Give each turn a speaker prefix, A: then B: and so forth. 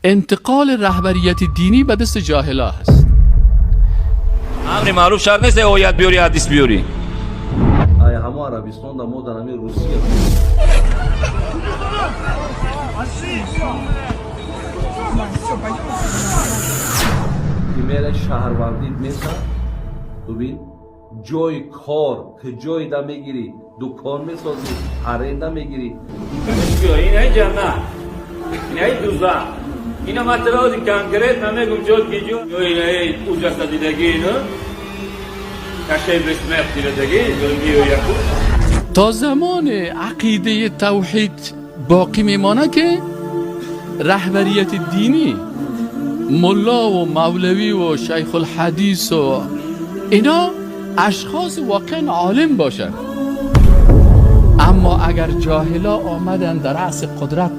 A: انتقال رهبریت دینی به دست جاهلا هست.
B: Амри маъруф шарт нест, оят биёри, ҳадис биёрӣ.
C: Ай ҳамо Арабистон да мо дар ҳамин Русия ки мере шаҳрвандит меса, бубин, ҷои кор ки ҷой да мегирӣ, дукон месозӣ, аренда мегирӣ.
B: Инаи ҷаннат, инаи дузах. Ина матраози конкретно мегум, ҷо ки ҷо инаи ужаса дидагӣ, ино кашаи бесмерть дидагӣ яку.
A: تا زمان عقیده توحید باقی میمانه که رهبریت دینی، ملا و مولوی و شیخ الحدیث و اینا، اشخاص واقعا عالم باشند. اما اگر جاهلا آمدن در رأس قدرت